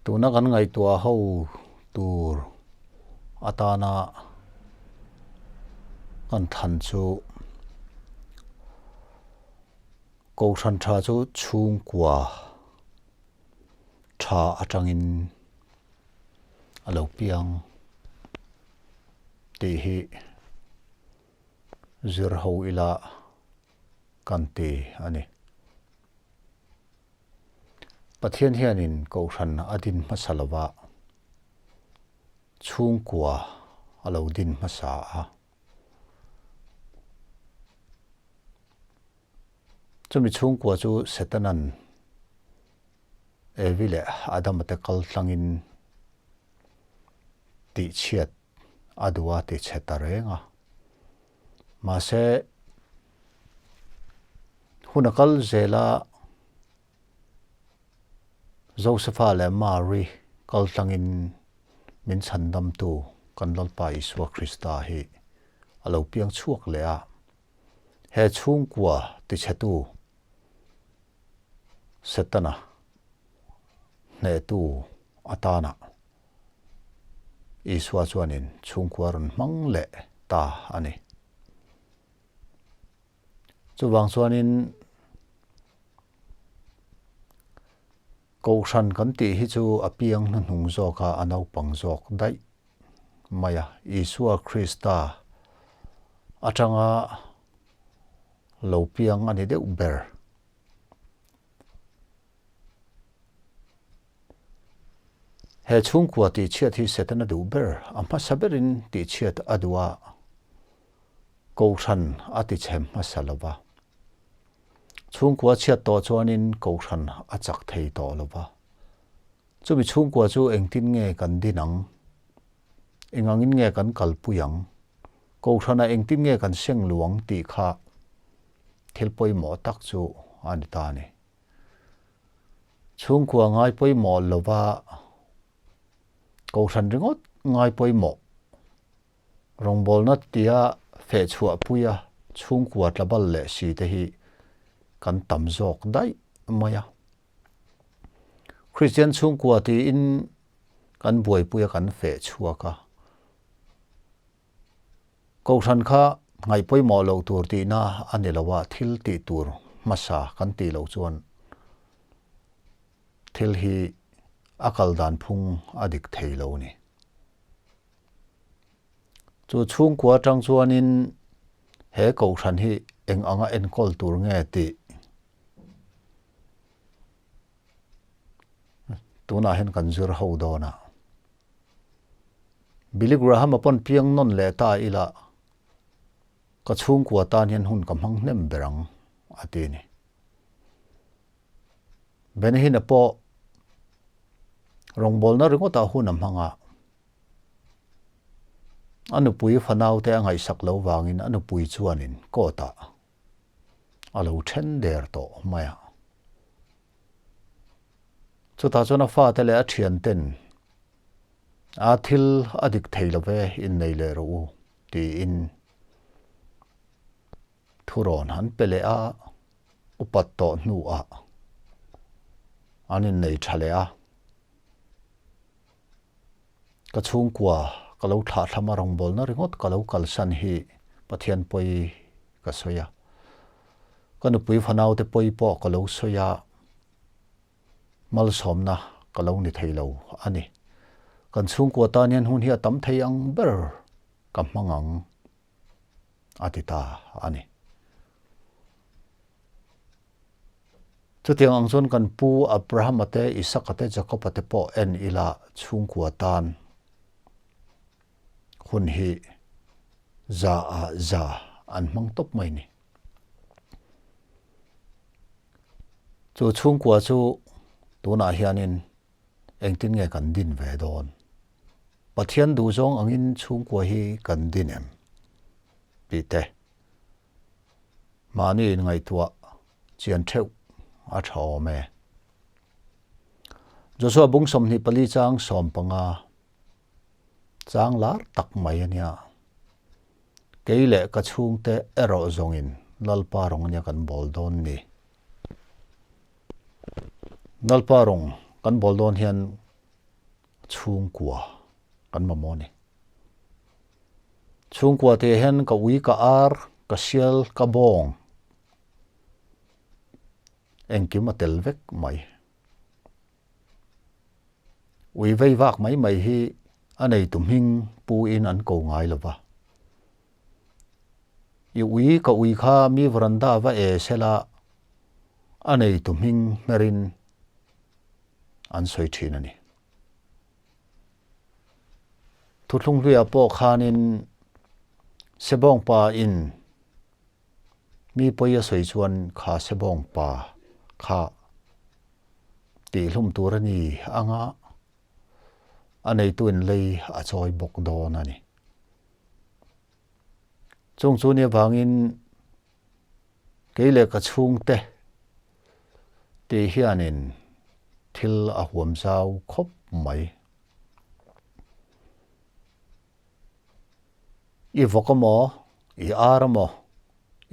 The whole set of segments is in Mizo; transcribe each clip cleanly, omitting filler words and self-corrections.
Tuna kan ngaihtuah ho tur atana kan than chu Kohhran tha chu chhungkua tha atangin a lo piang tih hi zir ho ila kan ti a ni. Pathian hianin Kohhran a din hmasa lova chhungkua a lo din hmasa a. Chumi chhungkua chu Setanan Evi leh Adama te kal tlangin tihchhiat a duh a ti chhe ta reng a. Mahse, hun a kal zel a, Josefa leh Mari kal tlangin min chhandamtu kan Lalpa Isua Krista hi a lo piang chhuak leh a. He chhungkua tichhetu Setana hnehtu atana Isua chuanin chhungkua rawn hmang leh ta a ni. Chuvang chuanin Kohhran kan tih hi chu a piang hnuhnung zawka a naupang zawk daih mai a. Isua Krista atanga lo piang a ni deuh ber. He chhungkua tihchhiat hi Setana duh ber, a hmasa berin tihchhiat a duh a, Kohhran a tichhem hmasa lo va. Chhungkua chhiat tawh chuanin Kohhran a chak thei tawh lo va. Chumi chhungkua chu engtin nge kan din ang? Engangin nge kan kalpui ang? Kohhranah engtin nge kan seng luang tih kha thil pawimawh tak chu a ni ta a ni. Chhungkua ngai pawimawh lova Kohhran ringawt ngai pawimawh rawngbawlna tia fehchhuah puia chhungkua tlabal leh si te hi kan tam zawk daih mai a. Kristian chhungkua tiin kan buaipuia kan fehchhuak a. Kohhran kha ngaih pawimawh loh tur tihna a ni lo a, thil tih tur hmasa kan tih loh chuan thil hi a kal dan phung a dik thei lo a ni. Chu chhungkua atang chuanin he kohhran hi eng anga enkawl tur nge tih tunah hian kan zir ho dawn a. Billy Graham-a pawn piang nawn leh ta ila ka chhungkua tan hian hun ka hmang hnem ber ang, a ti a ni. Benny Hinn-a pawh rawngbawlna ringawtah hun a hmang a, a nupui fanaute a ngaihsak lo vangin a nupui chuanin court-ah a lo then der tawh mai a. Chutah chuan a fate leh a thianten a thil a dik thei lo ve innei leh rawh u tiin thurawn an pe leh a, upat tawh hnuah an innei tha leh a. Ka chhungkua ka lo thlahthlam a rawngbawlna ringawt ka lo kalsan hi Pathian pawi ka sawi a. Ka nupui fanaute pawi pawh ka lo sawi a, malsawmna ka lo ni thei lo a ni. Kan chhungkua tan hian hun hi a tam thei ang ber ka hmang ang a ti ta a ni. Chutiang ang chuan kan pu Abrahama te, Isaka te, Jakoba te pawh en ila chhungkua tan hun hi za ah za an hmang tawp mai ni. Chu chhungkua chu tunah hianin engtin nge kan din ve dawn? Pathian duhzawng angin chhungkua hi kan din em? Tih te. Mahni inngaihtuah chian theuh a tha awm e. Joshua bung 24 chang 15 chang lar tak mai a nia. Kei leh ka chhungte erawh zawngin Lalpa rawng ania kan bawl dawn ni. Lalpa rawng kan bawl dawn hian. Chhungkua kan mamawh a ni. Chhungkua tih hian ka ui ka ar, ka sial, ka bawng engkim a tel vek mai. Ui vei vak mai mai hi a neitu hming pu in an ko ngai lo va. I ui ka ui kha mi veranda va e sela a neitu hming hmerin an sawi thin a ni. Thuthlung hluiah pawh khanin Sebawngpa in mi pawi a sawi chuan kha Sebawngpa kha tihhlum tur a ni anga a neitu in lei a chawi bawk dawn a ni. Chung chu ni avangin Kei leh ka chhungte tih hianin thil a huam zau khawp mai. I vawk emaw, i ar emaw,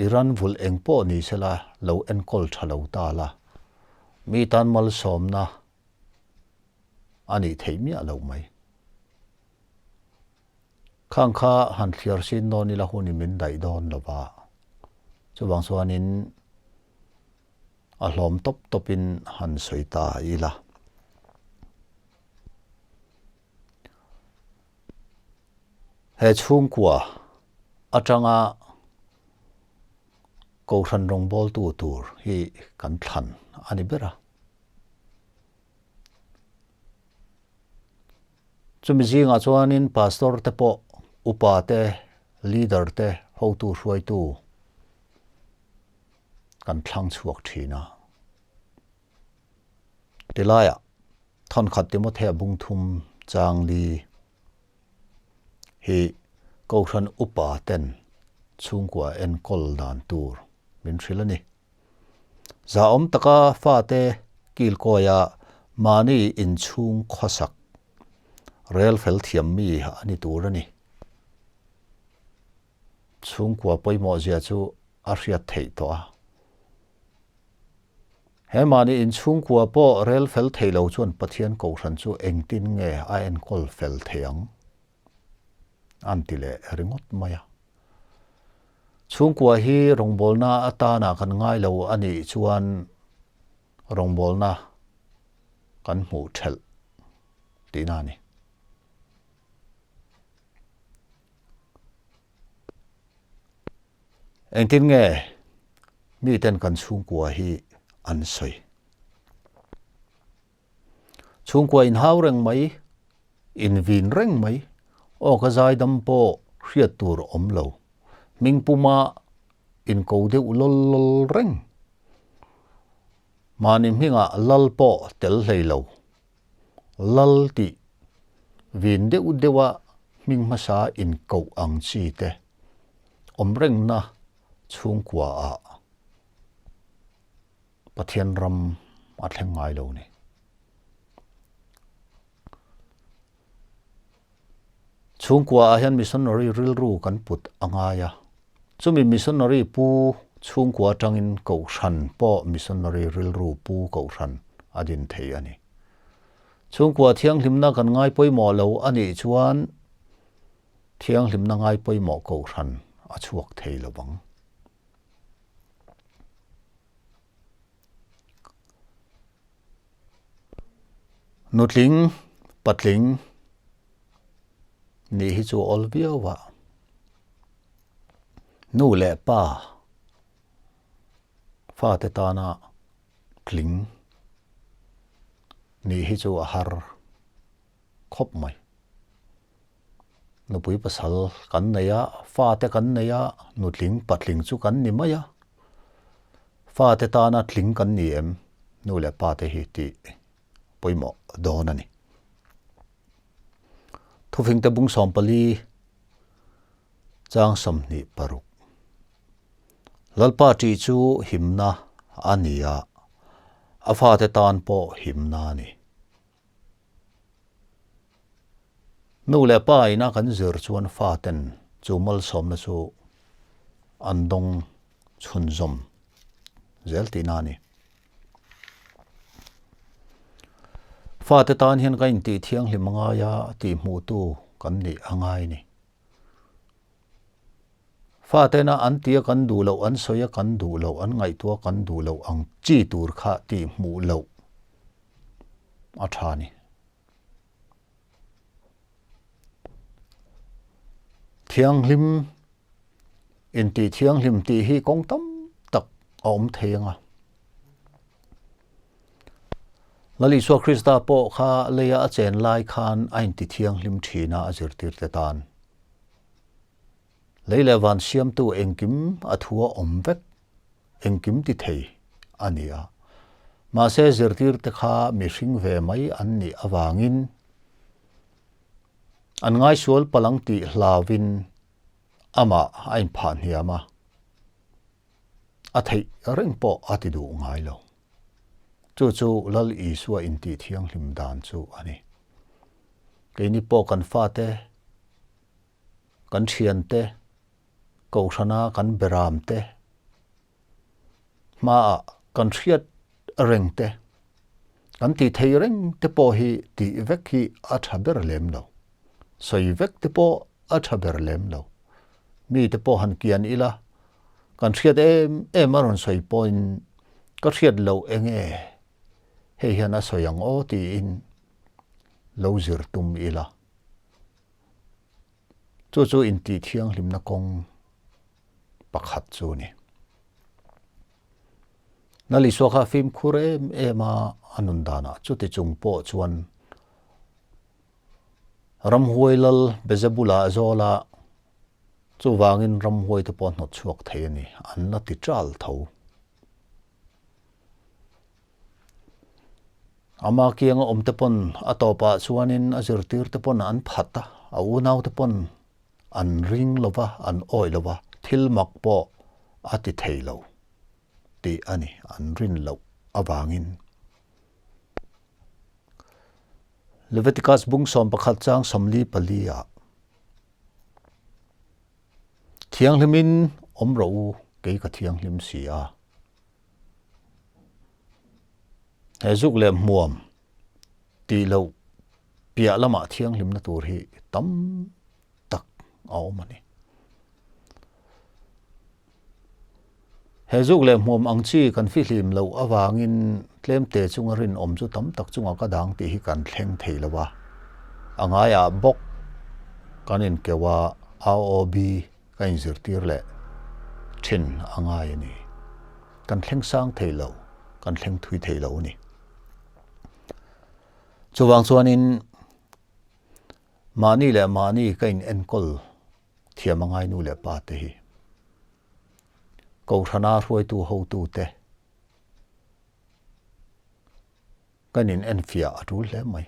i ran vulh eng pawh ni sela lo enkawl tha lo ta la, mi tan malsawmna a nih theih miah lo mai. Khang kha han thliar sin dawn ila hun in min daih dawn lo va, chuvang chuanin a hlawm tawp tawpin han sawi ta ila. He chhungkua atanga Kohhran rawngbawltu tur hi kan thlan a ni ber a. Chumi zingah chuanin pastor te pawh upa te, leader te, hotu hruaitu kan thlang chhuak thin a. Tilaiah thawnkhat Timothea bung thum chang li hi Kohhran upa ten chhungkua enkawl dan tur min hrilh a ni. Zahawm taka fate kilkawia mahni inchhung khawsak rel fel thiam mi a ni tur a ni. Chhungkua pawimawh zia chu a hriat theih tawh a. He mahni inchhungkua pawh rel fel thei lo chuan Pathian Kohhran chu engtin nge a enkawl fel thei ang? An ti leh ringawt mai a. Chhungkua hi rawngbawlna atana kan ngai lo a nih chuan rawngbawlna kan hmuh thelh tihna a ni. Engtin nge miten kan chhungkua hi an sawi? Chhungkua inhau reng mai, invin reng mai, aw ka zaidam pawh hriat tur awm lo, hming puma inko deuh lawl lawl reng. Mahni hmingah lal pawh tel hlei lo, lal tih vin deuh deuha hming hmasa inkoh ang chi te awm rengna chhungkua ah Pathian ram a thleng ngai lo ni. Chhungkua ah hian missionary rilru kan put a ngai a. Chumi missionary pu chhungkua atangin kohhran pawh missionary rilru pu kohhran a din thei a ni. Chhungkua thianghlimna kan ngai pawimawh lo a nih chuan thianghlimna ngai pawimawh kohhran a chhuak thei lo vang. Nutling, patling nih hi chu awl viau a. Nu leh pa fate tana tling nih hi chu a har khawp mai. Nupui pasal kan nei a, fate kan nei a, nutling patling chu kan ni mai a. Fate tana tling kan ni em? Nu leh pate hi tih pawimawh dawn a ni. Thufingte bung 14 chang 26 Lalpa ṭih chu himna a ni a, a fate tan pawh himna a ni. Nu leh pa ina kan zir chuan faten chu malsawmna chu an dawng chhunzawm zel tihna a ni. Fate tan hian ka intih thianghlim a ngai a tih hmuhtu kan nih a ngai ni. Fatena an tia kan duh loh, an sawi a kan duh loh, an ngaihtuah a kan duh loh ang chi tur kha tih hmuh loh a tha ni. Thianghlim, intih thianghlim tih hi kawng tam tak a awm thei ang a. Lal Isua Krista pawh kha leia a chen lai khan a inti thianghlim thin a a zirtirte tan. Lei leh van siamtu engkim a thu a awm vek, engkim ti thei a ni a. Mahse zirtirte kha mihring ve mai an nih avangin an ngaisual palang tih hlauvin amah a inphah hniam a, a theih reng pawh a ti duh ngai lo. Chu chu Lal Isua intih thianghlim dan chu a ni. Keini pawh kan fate, kan thiante, Kohhrana kan beram te, hmaah kan hriat reng te, kan tih thei reng te pawh hi tih vek hi a tha ber lem lo. Sawi vek te pawh a tha ber lem lo. Mi te pawh han kian ila, kan hriat em em a rawn sawi pawhin ka hriat loh eng nge hei hian a sawi ang aw tiin lo zir tum ila. Chu chu intih thianghlimna kawng pakhat chu a ni. Lal Isua kha fimkhur em em a, a nun danah chuti chung pawh chuan ramhuai lal Beelzebula a zawl a, chuvangin ramhuai te pawh a hnawt chhuak thei a ni, an la ti ṭal tho. Ama kianga awm te pawn a tawpah chuanin a zirtir te pawn an phat a, a unau te pawn an ring lo va, an awih lo va, thil mak pawh a ti thei lo tih a ni, an rin loh avangin. Leviticus bung 11 chang 44 ah Thianghlimin awm rawh u, kei ka thianghlim si a. He zuk leh hmuam tih loh piah lamah thianghlimna tur hi tam tak a awm a ni. He zuk leh hmuam ang chi kan fihlim loh avangin tlemte chunga rinawm chu tam tak chunga ka dang tih hi kan thleng thei lo a. A ngaiah bawk kan inkeuh a, AOB ka inzirtir leh thin a ngai a ni. Kan thleng sang thei lo, kan thleng thui thei lo a ni. Chuvang chuanin mahni leh mahni ka in enkawl thiam a ngai nu leh pa te hi. Kohhrana hruaitu hotu te Kan in enfiah a tul hle mai.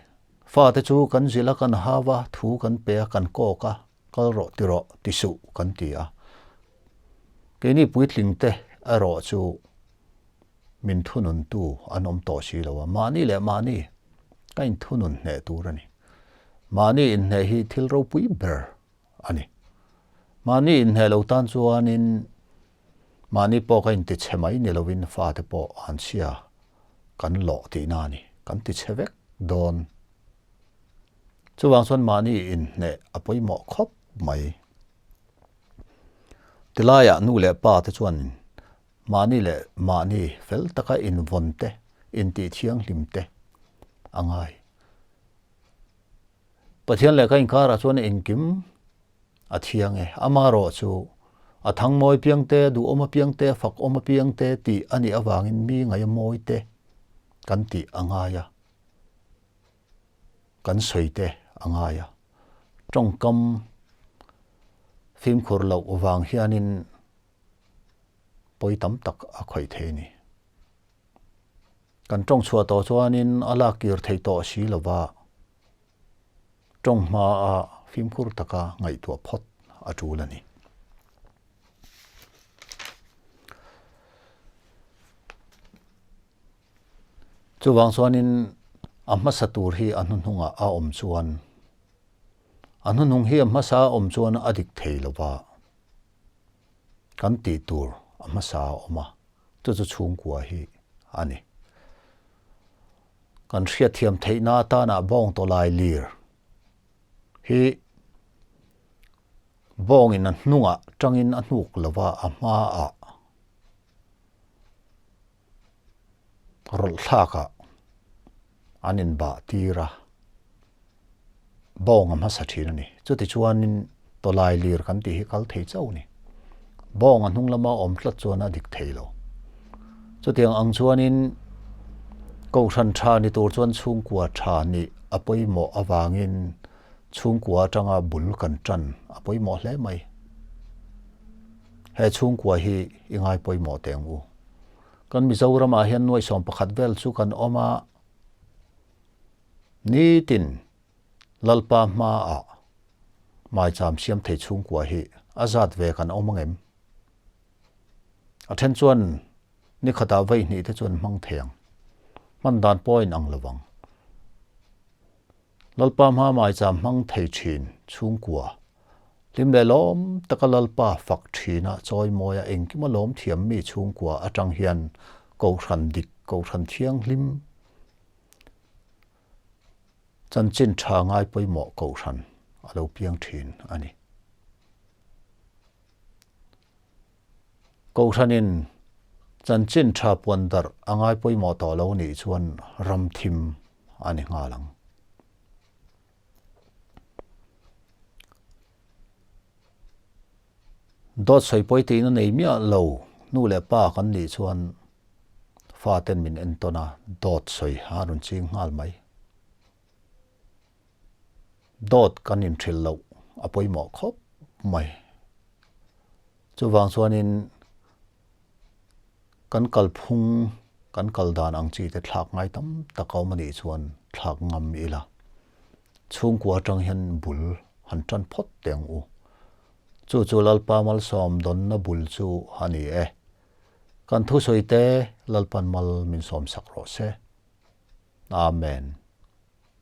Fate chu kan zilh a, kan hau a, thu kan pe a, kan kawk a, kal rawh ti rawh ti suh kan ti a. Keini puitling te erawh chu min thununtu an awm tawh si lo a, mahni leh mahni ka inthunun hneh tur a ni. Mahni inhneh hi thil ropui ber a ni. Mahni inhneh lo tan chuanin mahni pawh ka intichhe mai ni lovin fate pawh an chhia kan lawh tihna a ni. Kan tichhe vek dawn. Chuvang chuan mahni inhneh a pawimawh khawp mai. Tilaiah nu leh pa te chuan mahni leh mahni fel taka invawn te, intih thianghlim te a ngai. Pathian leh ka inkarah chuan engkim a thiang e. Amarawh chu a thangmawi piang te, duhawm apiang te, fakawm apiang te tih a nih avangin mi ngaih a mawi te kan tih a ngai a, kan sawi te a ngai a. Tawngkam fimkhur loh vang hianin pawi tam tak a khawih thei a ni. Kan tawng chhuah tawh chuanin a lak kir theih tawh si lova, tawng hmaa fimkhur taka ngaihtuah phawt a tul a ni. Chuvang chuanin a hmasa tur hi a hnuhnungah a awm chuan, a hnuhnung hi a hmasa a awm chuan a dik thei lova, kan tih tur a hmasa a awm a. Chu chu chhungkua hi a ni. Kan hriatthiam theihna atana bawng tawlai lir hi bawngin a hnungah tangin a hnuk lova a hmaah rawlh thlakah an inbah tir a, bawng a hmasa thin a ni. Chutichuanin tawlai lir kan tih hi kal thei chauh a ni. Bawng a hnung lama awm tlat chuan a dik thei lo. Chutiang ang chuanin Kohhran tha ni tur chuan chhungkua tha nih a pawimawh avangin chhungkua atanga bul kan tan a pawimawh hle mai. He chhungkua hi i ngai pawimawh teh ang u. Kan Mizoramah hian nuai 11 vel chu kan awm a, nitin Lalpa hmaah maicham siam thei chhungkua hi a zat ve kan awm ang em? A then chuan ni khatah vawi hnih te chuan hmang thei ang. Hman dan pawh a inang lo vang. Lalpa hma maicham hmang thei thin chhungkua hlim leh lawm taka Lalpa fak thina chawimawia engkima lawm thiam mi chhungkua atang hian Kohhran dik, Kohhran thianghlim, chanchin tha ngai pawimawh Kohhran a lo piang thin a ni. Kohhranin chanchin tha puan darh a ngai pawimawh tawh lo nih chuan ram thim a ni nghal ang. Dawt sawi pawi tihna nei miah lo nu leh pa kan nih chuan faten min entawn a, dawt sawi a rawn ching nghal mai. Dawt kan inhrilh loh a pawimawh khawp mai. Chuvang chuanin kan kalphung, kan kal dan ang chi te thlak ngai tam tak a awm a nih chuan thlak ngam ila. Chhungkua atang hian bul han tan phawt teh ang u. Chu chu Lalpa malsawm dawnna bul chu a ni e. Kan thusawi te Lalpan mal min sawmsak rawh se. Amen.